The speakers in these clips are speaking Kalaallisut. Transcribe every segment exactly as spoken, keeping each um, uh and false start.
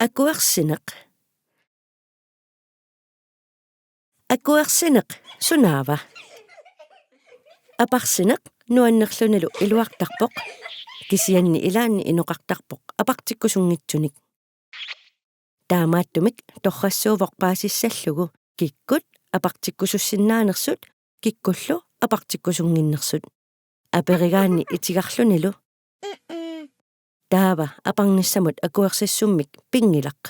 Akuersineq. Akuersineq sunaava? Aparsineq nuannerlunilu iluartarpoq, kisianni ilaanni inoqartarpoq apartikkusunngitsunik. Taamaattumik torrassuuvoq paasissallugu kikkut apartikkusussinnaanersut kikkullu apartikkusunnginnersut. Aperigaanni itigarlunilu: Taava aparnissamut akuersissummik pinngilaq.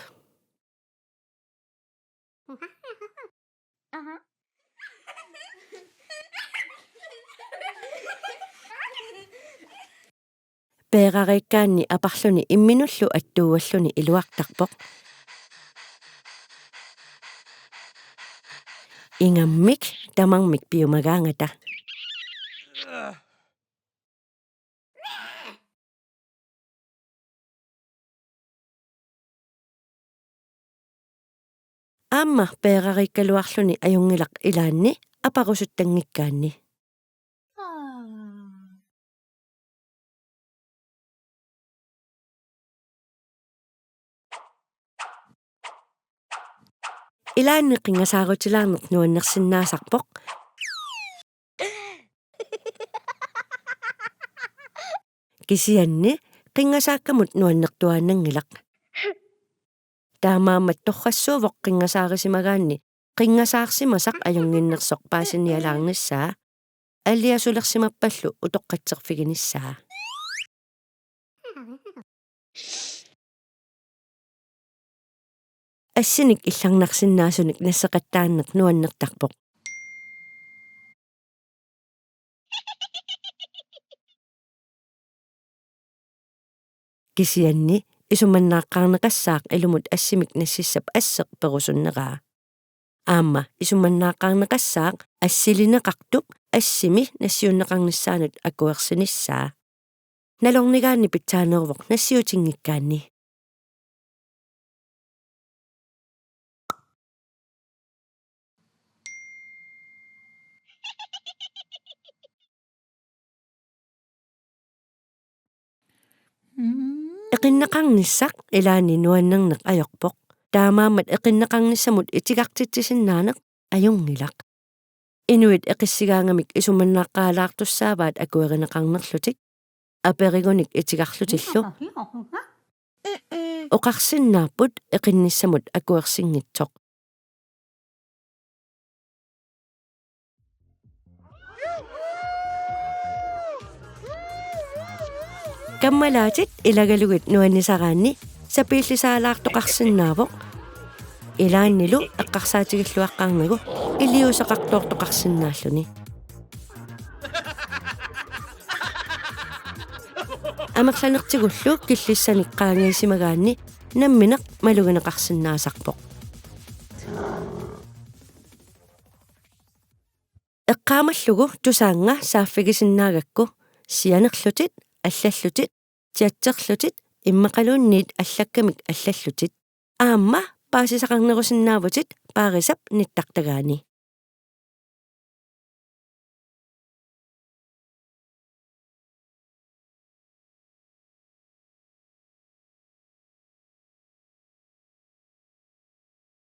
Peerariikkaanni aparluni imminullu attuualluni iluartarpoq. Ingammik tamarmik piumagaangata. Aamma peerariikkaluarluni ajunngilaq ilaanni aparusuttanngikkaanni. Ilaanni qinngasaarutilaarneq nuannersinnaasarpoq. Kisianni qinngasaakkamut nuannertuaannanngilaq. Taamaammat torrassuuvoq qinngasaarisimagaanni qinngasaarsimasaq ajunnginnersoq paasinialaarnissaa, aliasulersimappallu utoqqatserfiginissaa. Assinik illarnarsinnaasunik nasseqattaarneq nuannertarpoq. Kisianni isumannaaqqaarneqassaaq ilumut assimik nassissap asseq perusunneraa. Aamma isumannaaqqaarneqassaaq assilineqartup assimi nassiunneqarnissaanut akuersinissaa. Nalornigaanni pitsaaneruvoq nassiutinngikkaanni. Eqinneqarnissaq ilaanni nuannerneq ajorpoq. Taamaammat eqinneqarnissamut itigartitsisinnaaneq ajunngilaq. Inuit eqissigaangamik isumannaaqqaalaartussaavaat akuerineqarnerlutik, aperigunik itigarlutillu. Oqarsinnaapput eqinnissamut akuersinngitsoq. Kammalaatit ilagalugit nuannisaraanni sapiillisaalaartoqarsinnaavoq. Ilaannilu eqqarsaatigilluaqqaarnagu iliuuseqartoortoqarsinnaalluni. Amerlanertigullu killissanik qaangiisimagaanni nammineq malugineqarsinnaasarpoq. Eqqaamallugu Tusaannga saaffigisinnaagakku sianerlutit, allallutit, chatserlutit immaqaluunniit allakkamik allallutit. Aamma paasisaqarnerusinnaavutit Paarisap nittartagaani.